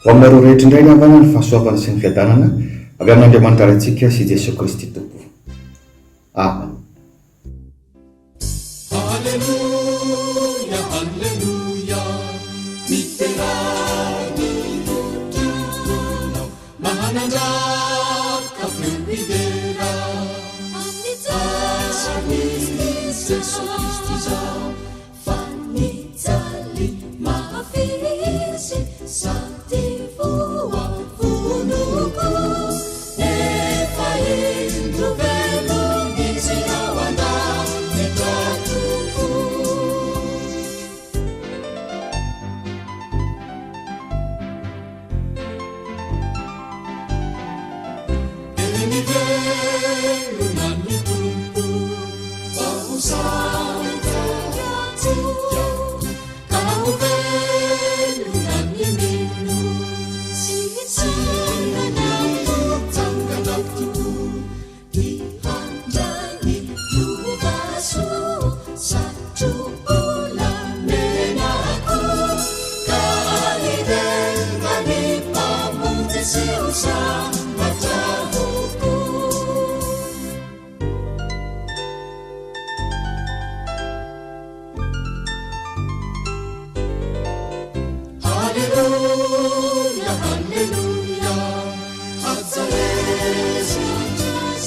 Ho aminareo rehetra indray ny havana ny fahasoavana sy ny fiadanana avy amin'Andriamanitra Raintsika sy Jesoa Kristy Tompo. Amen. Aleloia, aleloia, miterà ny tontolonao, mahanandraka feo hidera. Amin'i Jesoa Kristy izao. Fa nijaly mafy izy sady voavonoko, nefa indro velona izy ao an-danitra tokoa. Dia mivelona ny Tompo mba ho sandratsika, ka ho velona ny mino sy hitsangana hitsangana tokoa. Dia handray ny lovasoa satro-bolamena koa, ka hidera ny Mpamonjy sy ho sambatra tokoa. Haleloia, haleloia, hajaezy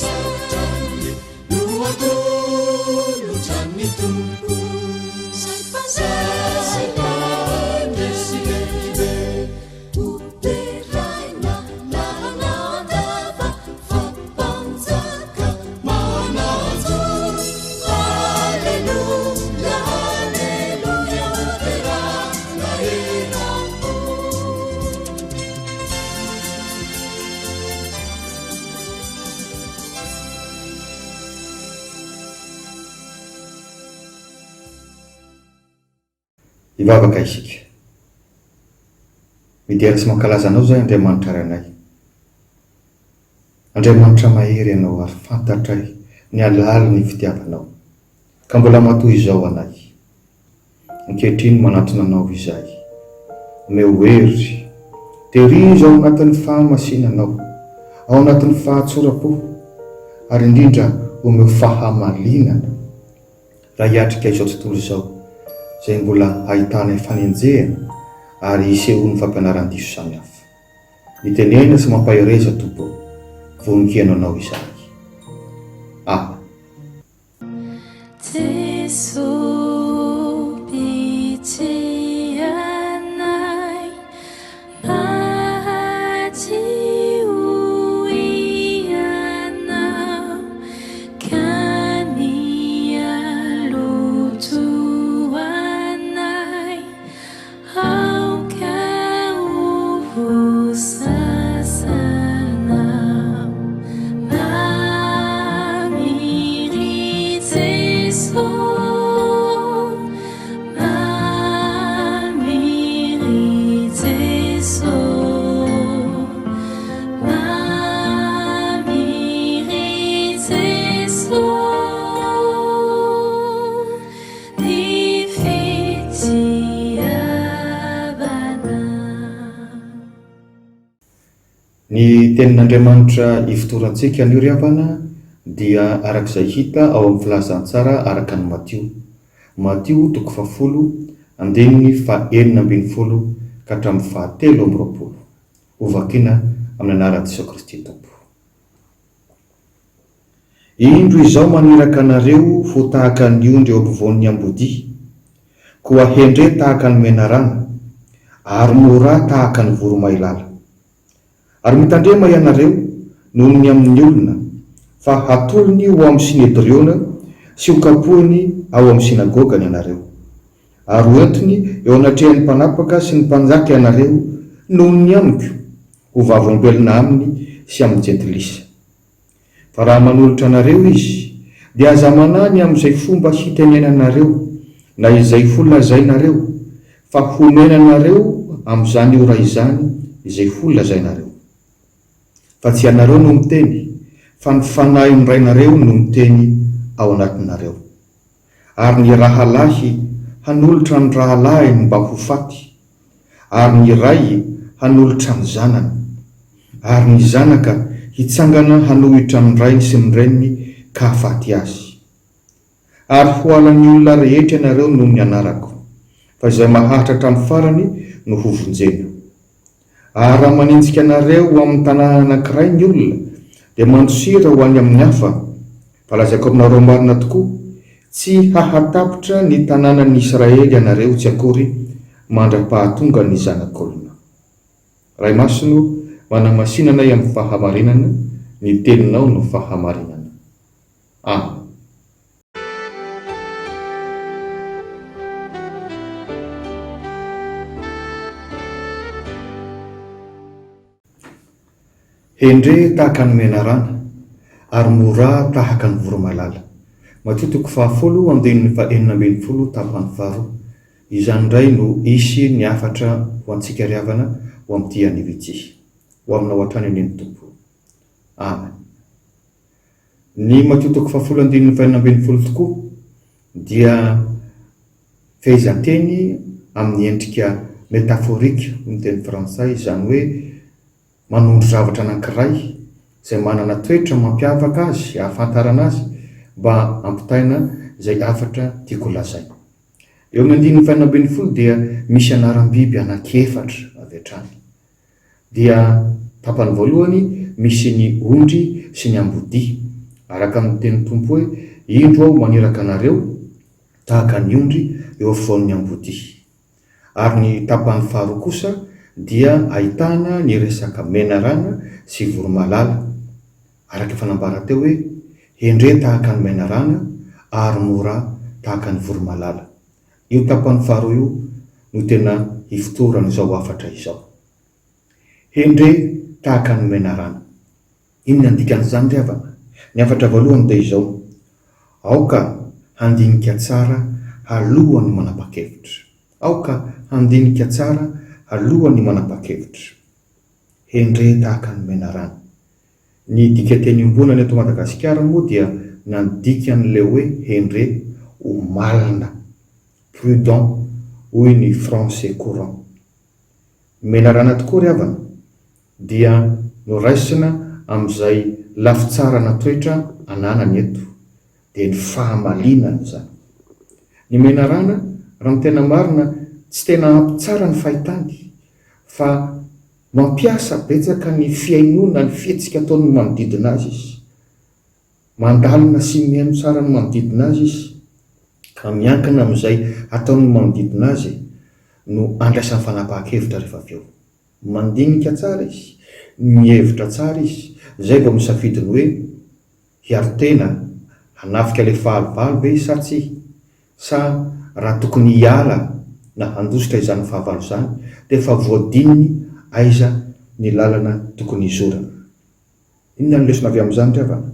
saotrany no atolotra ny Tompo. Zay mpandresy lehibe, hoderaina lalandava fa mpanjaka manan-jo. Haleloia, haleloia, hoderaina eram-po. Hivavaka isika. Midera sy mankalaza Anao izahay Andriamanitra Rainay. Andriamanitra mahery Ianao ary fantatray ny halalin'ny fitiavanao, ka mbola matoy izao anay. Ankehitriny manatona Anao izahay. Omeo hery, tehirizo ao anatin'ny fahamasinanao, ao anatin'ny fahatsoram-po, ary indrindra omeo fahamalinana. raha hiatrika izao tontolo izao izay mbola ahitanay fanenjehana ary hisehoan'ny fampianaran-diso samihafa. Mitenena sy mampahereza Tompo ô, vonon-kiheno Anao izahay. Amen. Jeso mpitia anay. Ny Tenin'Andriamanitra ifotorantsika anio ry havana dia araka izay hita ao amin'ny Filazantsara araka an'i Matio. Matio toko fahafolo, andininy faha-16 ka hatramin'ny faha-23. Hovakina amin'ny anaran'i Jesoa Kristy Tompo. Indro Izaho maniraka anareo ho tahaka ny ondry eo ampovoan'ny ambodia, koa hendre tahaka ny menarana, ary morà tahaka ny voromailala. Ary mitandrema ianareo noho ny amin'ny olona, fa hatolony ho amin'ny Synedriona sy hokapohiny ao amin'ny synagogany ianareo. Ary hoentiny eo anatrehan'ny mpanapaka sy ny mpanjaka ianareo noho ny amiko, ho vavolombelona aminy sy amin'ny jentilisa. Fa raha manolotra anareo izy, dia aza manahy ny amin'izay fomba hitenenanareo, na izay holazainareo, fa homena anareo amin'izany ora izany izay holazainareo. Fa tsy ianareo no miteny, fa ny Fanahin'ny Rainareo no miteny ao anatinareo. Ary ny rahalahy hanolotra ny rahalahiny mba ho faty, ary ny ray. hanolotra ny zanany, ary ny zanaka hitsangana hanohitra ny rainy sy ny reniny ka hahafaty azy. Ary ho halan'ny olona rehetra ianareo noho ny anarako, fa izay maharitra hatramin'ny farany no hovonjena. Ary raha manenjika anareo ho amin'ny tanàna anankiray ny olona, dia mandosira ho any amin'ny hafa, fa lazaiko aminareo marina tokoa, tsy hahatapitra ny tanànan'ny Israely ianareo tsy akory mandra-pahatonga ny Zanak'olona. Ray Masina o, manamasina anay amin'ny fahamarinana, ny Teninao no fahamarinana. Amen. Hendre tahaka ny menarana, ary morà tahaka ny voromailala. Matio toko fahafolo andininy fahenina ambinifolo tapany faharoa. Izany indray no hisy ny hafatra ho antsika ry havana ho amin'ity anio ity. Ho aminao hatrany anie ny Tompo. Amen. Ny Matio toko fahafolo andininy fahenina ambinifolo tokoa dia fehezanteny amin'ny endrika métaphorique hoy ny teny frantsay, izany hoe manondro zavatra anankiray izay manana toetra mampiavaka azy, ahafantarana azy mba hampitaina izay hafatra tiako holazaina. Eo amin'ny andininy fahenina ambinifolo dia misy anaram-biby anankiefatra avy hatrany. Dia tapany voalohany misy ny ondry sy ny ambodia. Araka ny tenin'ny Tompo hoe, Indro Aho maniraka anareo tahaka ny ondry eo afovoan'ny ambodia. Ary ny tapany faharoa kosa dia ahitana ny resaka menarana sy voromailala, araka efa nambara teo hoe, Hendre tahaka ny menarana ary mora tahaka ny voromailala. Io tapany faharoa io no tena ifotoran'izao hafatra izao. Hendre tahaka ny menarana. Inona ny dikan'izany ry havana? Ny hafatra voalohany dia izao, Aoka handinika tsara alohan'ny manapa-kevitra. Aoka handinika tsara alohan'ny manapa-kevitra. Hendre tahaka ny menarana. Ny dikanteny iombonana eto Madagasikara moa dia nandika an'ilay hoe hendre ho malina, prudent hoy ny français courant. Ny menarana tokoa ry havana dia noraisina amin'izay lafitsarana toetra ananany eto, dia ny fahamalinana izany. Ny menarana, raha ny tena marina, tsy tena ampy tsara ny fahitany fa Mampiasa betsaka ny fihainoana ny fihetsika ataon'ny manodidina azy izy. Mandalina sy mihaino tsara ny manodidina azy izy, ka miankina amin'izay ataon'ny manodidina azy no andraisany fanapahan-kevitra rehefa avy eo. Mandinika tsara izy, mihevitra tsara izy, izay vao misafidy ny hoe hiaro tena, hanafika ilay fahavalo ve izy sa tsia. Sa raha tokony hiala na handositra izany fahavalo izany dia efa voadininy aiza ny lalana tokony hizorana? Inona no lesona avy amin'izany ry havana?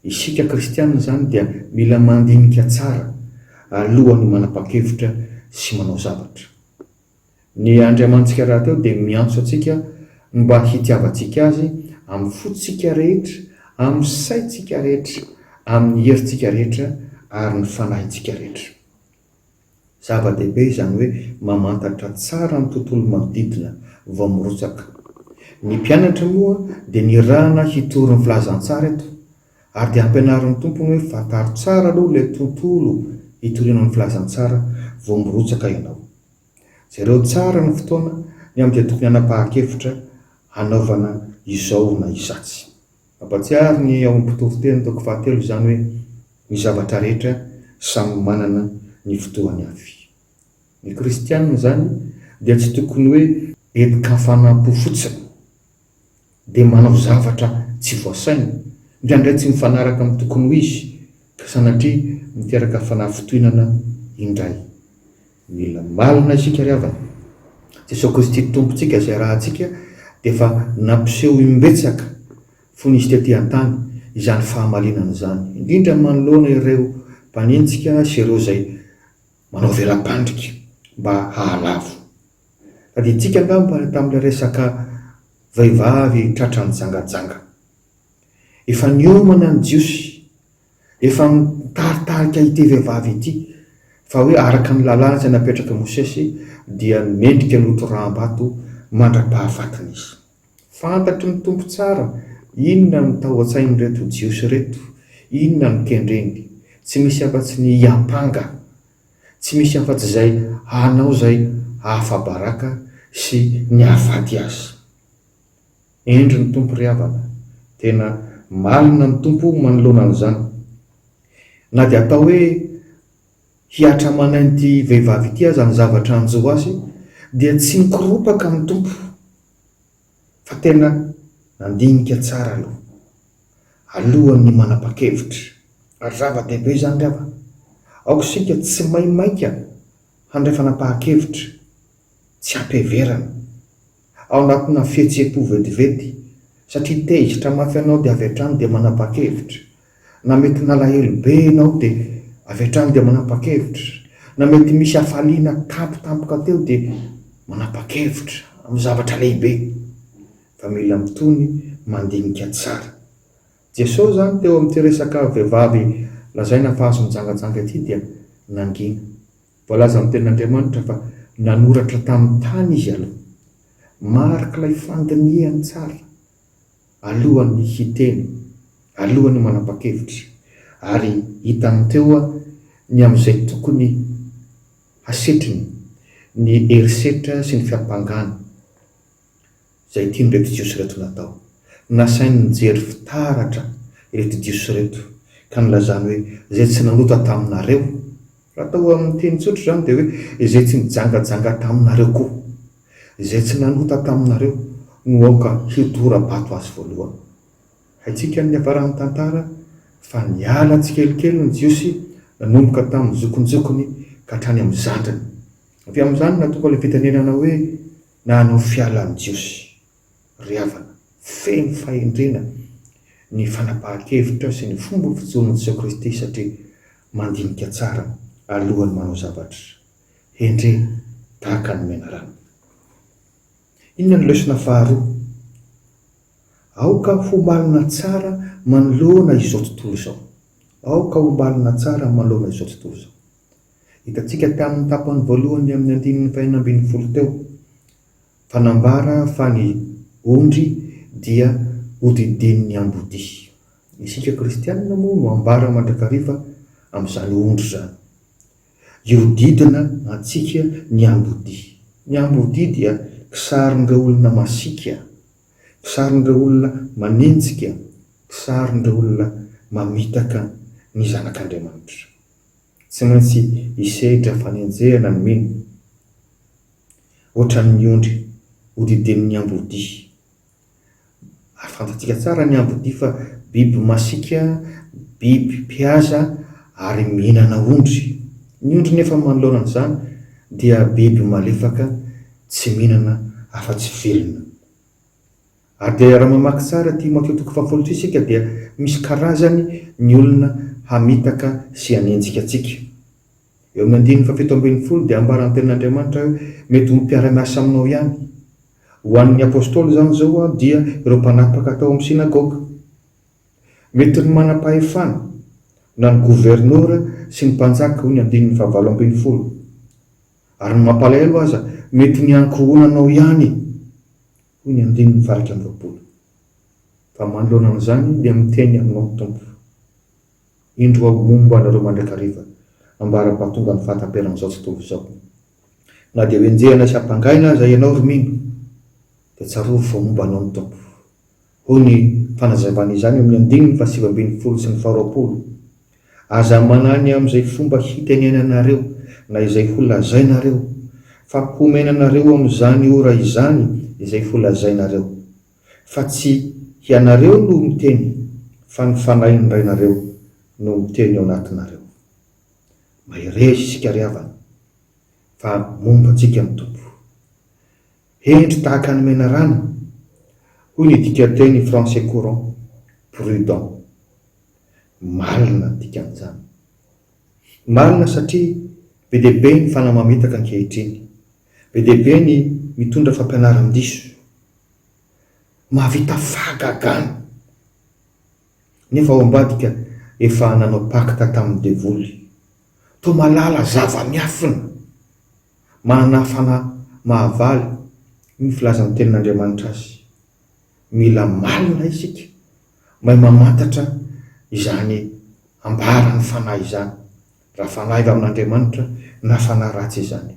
Isika kristianina izany dia mila mandinika tsara alohan'ny manapa-kevitra sy manao zavatra. Ny Andriamanitsika rahateo dia miantso antsika mba hitiavantsika Azy amin'ny fontsika rehetra, amin'ny saintsika rehetra, amin'ny herintsika rehetra ary ny fanahintsika rehetra. Zava-dehibe izany hoe mamantatra tsara ny tontolo manodidina vao mirotsaka. Ny mpianatra moa dia nirahana hitory ny filazantsara eto ary dia ampianarin'ny Tompony hoe fantaro tsara aloha ilay tontolo hitoriana ny filazantsara vao mirotsaka ianao. Jereo tsara ny fotoana ny amin'izay tokony hanapahan-kevitra hanaovana izao na izatsy. Mampatsiaro ny ao amin'ny Mpitoriteny toko fahatelo izany hoe ny zavatra rehetra samy manana ny fotoany avy. Ny kristianina izany dia tsy tokony hoe entin-kafanam-po fotsiny dia manao zavatra tsy voasaina, indraindray tsy mifanaraka amin'ny tokony ho izy ka sanatria miteraka fanafintohinana indray. Mila malina isika ry havana. Jesoa Kristy Tompontsika izay arahantsika dia efa nampiseho imbetsaka fony Izy tety an-tany izany fahamalinana izany, indrindra manoloana ireo mpanenjika sy ireo izay manao vela-pandrika mba hahalavo. Tadidintsika angamba tamin'ilay resaka vehivavy tratra nijangajanga. Efa niomana ny Jiosy Efa mitaritarika ity vehivavy ity fa hoe araka ny lalàna izay napetrak'i Mosesy dia mendrika ny hotoraham-bato mandra-pahafatiny izy. Fantatry ny Tompo tsara inona no tao an-tsain'ireto Jiosy ireto, inona no kendreny. Tsy misy afa-tsy ny hiampanga, tsy misy afa-tsy izay hanao izay hahafa-baraka sy ny hahafaty azy. Hendry ny Tompo ry havana. Tena malina ny Tompo manoloana an'izany. Na dia atao hoe hihatra aman'ain'ity vehivavy ity aza ny zavatra hanjo azy dia tsy nikoropaka ny Tompo fa tena nandinika tsara aloha alohan'ny manapa-kevitra. Ary zava-dehibe izany ry havana. Aoka isika tsy maimaika handray fanapahan-kevitra tsy ampiheverana. Ao anatina fihetseham-po vetivety, satria tezitra mafy anao dia avy hatrany dia manapa-kevitra, na mety nalahelo be ianao dia avy hatrany dia manapa-kevitra, na mety misy hafaliana tampotampoka teo dia manapa-kevitra amin'ny zavatra lehibe, fa mila mitony mandinika tsara. Jesosy izany teo amin'ity resaka vehivavy lazaina fa azo mijangajanga ity dia nangina. Voalazan'ny Tenin'Andriamanitra fa nanoratra tamin'ny tany izy aloha. Marik'ilay fandinihany tsara alohan'ny hiteny, alohan'ny manapa-kevitra. Ary hitany teo ny amin'izay tokony hasetriny ny herisetra sy ny fiampangana. Izay tian'ireto Jiosy ireto natao. Nasainy nijery fitaratra ireto Jiosy ireto, ka nilazany hoe, Izay tsy nanota taminareo. Raha atao amin'ny teny tsotra izany dia hoe, Izay tsy nijangajanga taminareo koa. Izay tsy nanota taminareo no aoka hitora-bato azy voalohany. Haintsika ny niafaran'ny tantara fa niala tsikelikely ny Jiosy nanomboka tamin'ny zokinjokiny ka hatrany amin'ny zandriny. Avy amin'izany no nahatonga ilay fitenenana hoe, na hanao fialan'ny Jiosy. Ry havana, feno fahendrena ny fanapahan-kevitra sy ny fomba fijoron'i Jesoa Kristy satria mandinika tsara alohan'ny manao zavatra. Hendre tahaka ny menarana. Inona no lesona faharoa? Aoka ho malina tsara manoloana izao tontolo izao. Aoka ho malina tsara manoloana izao tontolo izao. Hitantsika tamin'ny tapany voalohany amin'ny andininy fahenina ambinifolo teo fa nambara fa ny ondry dia hodidinin'ny ambodia. Isika kristianina moa no ambara mandrakariva amin'izany ondry izany. Hiodidina antsika ny ambodia. Ny ambodia dia kisarin'ireo olona masiaka, kisarin'ireo olona manenjika, kisarin'ireo olona mamitaka ny zanak'Andriamanitra. Tsy maintsy hisedra fanenjehana ny mino, hoatran'ny ondry hodidinin'ny ambodia. Ary fantatsika tsara ny ambodia fa biby masiaka, biby mpihaza ary mihinana ondry. Ny ondry nefa manoloana an'izany dia biby malefaka tsy mihinana afa-tsy velona. Ary dia raha mamaky tsara ity Matio toko fahafolo ity isika dia misy karazany ny olona hamitaka sy hanenjika antsika. Eo amin'ny andininy fahafito ambinifolo dia ambaran'ny tenin'Andriamanitra hoe mety ho mpiara-miasa aminao ihany. Ho an'ny Apostoly izany izao dia ireo mpanapaka tao amin'ny synagoga. Mety ny manam-pahefana, na ny governora sy ny mpanjaka hoy ny andininy fahavalo ambinifolo. Ary ny mampalahelo aza mety ny ankohonanao ihany. Hoy ny andininy faha-21. Fa manoloana an'izany dia miteny aminao ny Tompo, Indro Aho momba anareo mandrakariva, ambara-pahatonga ny fahataperan'izao tontolo izao. Na dia ho enjehina sy hampangaina aza ianao ry mino, dia tsarovy fa momba anao ny Tompo. Hoy ny fanazavana izany eo amin'ny andininy faha-19 sy ny faha-20, Aza manahy ny amin'izay fomba hitenenanareo na izay holazainareo, fa homena anareo amin'izany ora izany izay holazainareo. Fa tsy hianareo no miteny, fa ny Fanahin'ny Rainareo no miteny ao anatinareo. Mahereza isika ry havana, fa momba antsika ny Tompo. Hendry tahaka ny menarana, hoy ny dikanteny français courant, prudent. Marina ny dikan'izany. Marina satria be dia be ny fanahy mamitaka ankehitriny. Be dia be ny mitondra fampianaran-diso. Mahavita fahagagana. Nefa ao ambadika efa nanao pacte tamin'ny devoly. Toa mahalala zava-miafina. Manana fanahy mahavaly. Io ny filazan'ny Tenin'Andriamanitra azy. Mila malina isika, mahay mamantatra izany ambaran'ny Fanahy izany, raha Fanahy avy amin'Andriamanitra na fanahy ratsy izany.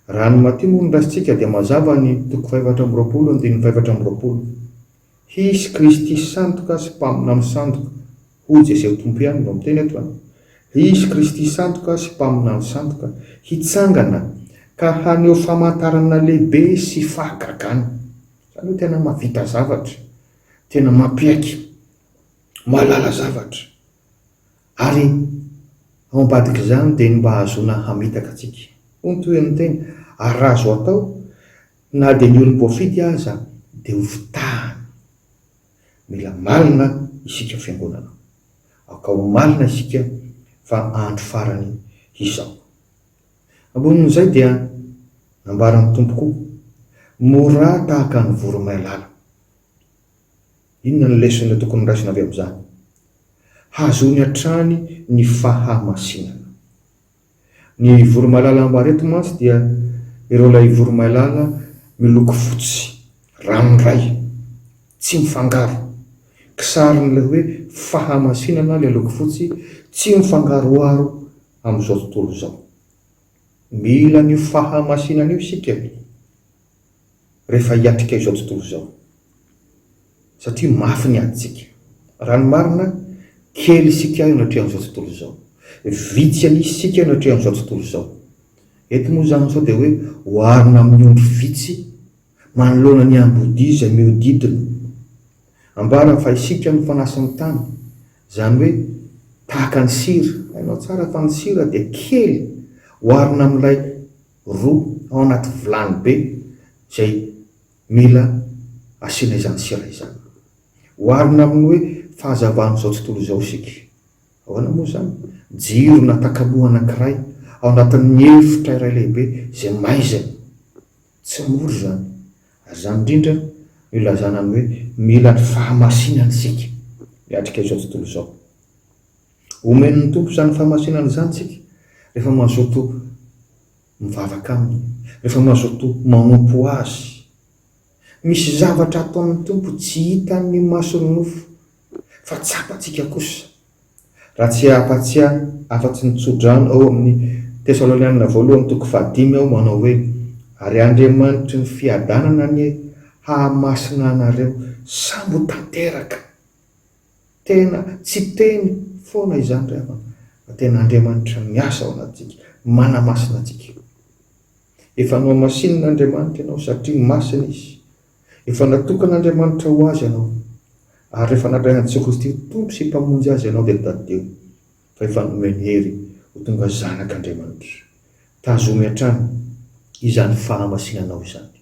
Raha ny Matio moa no raisintsika dia mazava ny toko fahefatra amby roapolo andininy fahefatra amby roapolo. Hisy Kristy sandoka sy mpaminany sandoka, hoy Jeseo Tompo ihany no miteny eto an. Hisy Kristy sandoka sy mpaminany sandoka hitsangana ka haneho famantarana lehibe sy fahagagana. Izany hoe tena mahavita zavatra, tena mampiaiky, mahalala zavatra. Ary ao ambadik'izany dia ny mba hahazoana hamitaka antsika. Hoy ny tohin'ny teny, ary raha azo atao, Na dia ny olom-boafidy aza dia ho fitahany. Mila malina isika fiangonana. Aoka ho malina isika fa andro farany izao. Ambonin'izay dia nambaran'ny Tompo koa, Morà tahaka ny voromailala. Inona no lesona tokony raisina avy amin'izany? Hahazoany hatrany ny fahamasinana. Ny voromailala ambara eto mantsy dia ireo ilay voromailala miloko fotsy ranoray, tsy mifangaro. Kisarin'ilay hoe fahamasinana ilay loko fotsy tsy mifangaroharo amin'izao tontolo izao. Mila an'io fahamasinana io isika rehefa hiatrika izao tontolo izao. Satria mafy ny adintsika. Raha ny marina, kely isika eo anatrehan'izao tontolo izao. Vitsy an'isa isika eo anatrehan'izao tontolo izao. Eto moa izany sao dia hoe oharina amin'ny ondry vitsy manoloana ny ambodia izay mihodidina. Ambara fa isika no fanasin'ny tany, izany hoe tahaka ny sira. Hainao tsara fa ny sira dia kely oharina amin'ilay ro ao anaty vilany be izay Mila asiana izany sira izany. Oharina amin'ny hoe fahazavan'izao tontolo izao isika. Ahoana moa izany? Jiro na takamoa anankiray ao anatin'ny efitra iray lehibe izay maizina. Tsy mora izany. Ary izany indrindra no ilazana ny hoe mila ny fahamasinana isika miatrika izao tontolo izao. Omen'ny Tompo izany fahamasinana izany isika rehefa mazoto mivavaka Aminy, rehefa mazoto manompo Azy. Misy zavatra ataon'ny Tompo tsy hitan'ny mason'ny nofo, fa tsapantsika kosa. Raha tsy hampatsiahy afa-tsy ny tsodrano ao amin'ny Tesalonianina Voalohany toko fahadimy aho manao hoe, Ary Andriamanitry ny fiadanana anie hahamasina anareo samy ho tanteraka. Tena tsy teny foana izany ry havana fa tena Andriamanitra miasa ao anatintsika, manamasina antsika. Efa nohamasinin'Andriamanitra ianao satria masina Izy. Efa natokan'Andriamanitra ho Azy ianao. Ary rehefa nandray an'i Jesoa Kristy ho Tompo sy Mpamonjy azy ianao dia tadidio fa efa nomeny hery ho tonga zanak'Andriamanitra. Tazomy hatrany izany fahamasinanao izany.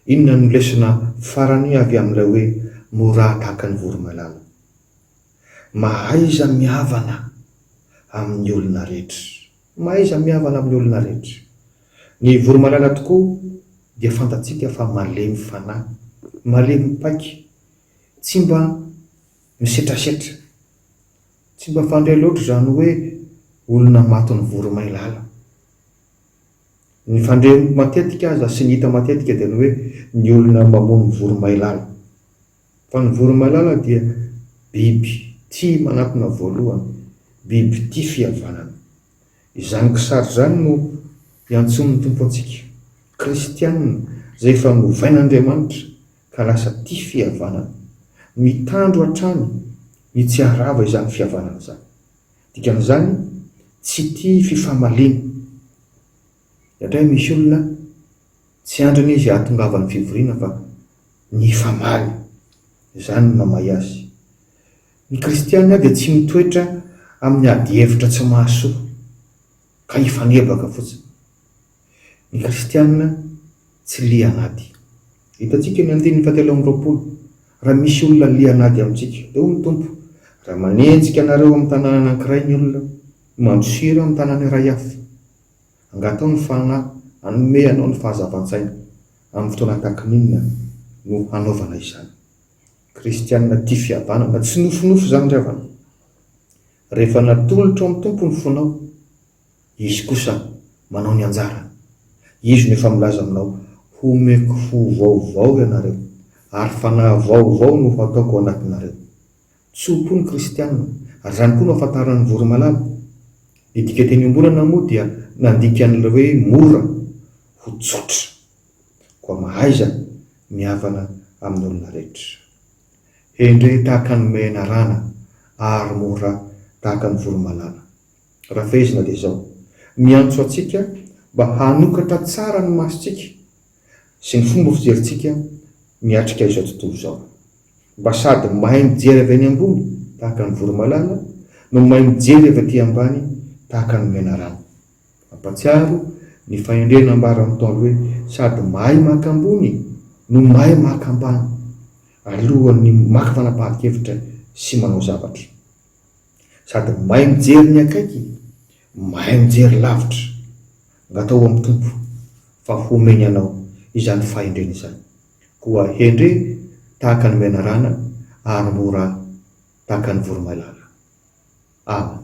Inona no lesona farany avy amin'ilay hoe morà tahaka ny voromailala? Mahaiza mihavana amin'ny olona rehetra. Mahaiza mihavana amin'ny olona rehetra. Ny voromailala tokoa dia fantatsika fa malemy fanahy, malemy paika, tsy mba misetrasetra. Tsy mba fandre loatra izany hoe olona matin'ny voromailala. Ny fandre matetika aza sy ny hita matetika dia ny hoe ny olona mamono voromailala. Fa ny voromailala dia biby tia manatona voalohany, biby tia fihavanana. Izany kisary izany no iantsoan'ny Tompo antsika, kristianina izay efa novain'Andriamanitra ka lasa tia fihavanana. Mitandro hatrany ny tsy haharava izany fihavanana izany. Dikan'izany, tsy tia fifamaliana. Indraindray misy olona tsy andrany izy hahatongavan'ny fivoriana fa ny hifamaly, izany no mamay azy. Ny kristiana dia tsy mitoetra amin'ny adihevitra tsy mahasoa ka hifanebaka fotsiny. Ny kristiana tsy lian'ady. Hitantsika ny andininy fahatelo amby roapolo, raha misy olona lian'ady amintsika, dia hoy ny Tompo, raha manenjika anareo amin'ny tanàna anankiray ny olona, mandosira amin'ny tanàna iray hafa. Angataho ny Fanahy hanome anao ny fahazavan-tsaina amin'ny fotoana takin'inona no hanaovana izany. Kristiana tia fihavanana, tsy nofinofy izany ry havana. Rehefa natolotrao ny Tompo ny fonao, Izy kosa manao ny anjarany. Izy no efa milaza aminao. Homeko fo vaovao ianareo, ary fanahy vaovao no hataoko ao anatinareo. Tso-po ny kristiana, ary izany koa no ahafantarana ny voromalala. Ny dikanteny iombonana moa dia nandika an'ilay hoe mora ho tsotra. Koa mahaiza mihavana amin'ny olona rehetra. Hendre tahaka ny menarana ary mora tahaka ny voromalala. Raha fehezina dia izao, miantso antsika mba hanokatra tsara ny masontsika sy ny fomba fijerintsika miatrika izao tontolo izao. Mba sady mahay mijery avy any ambony tahaka ny voromalala no mahay mijery avy aty ambany tahaka ny menarana. Mampatsiaro ny fahendrena ambaran'ny Ntaolo hoe sady mahay maka ambony no mahay maka ambany alohan'ny maka fanapahan-kevitra sy manao zavatra. Sady mahay mijery ny akaiky, mahay mijery lavitra. Angataho amin'ny Tompo fa homeny anao izany fahendrena izany. Koa hendre tahaka ny menarana ary mora tahaka ny voromailala. Amen.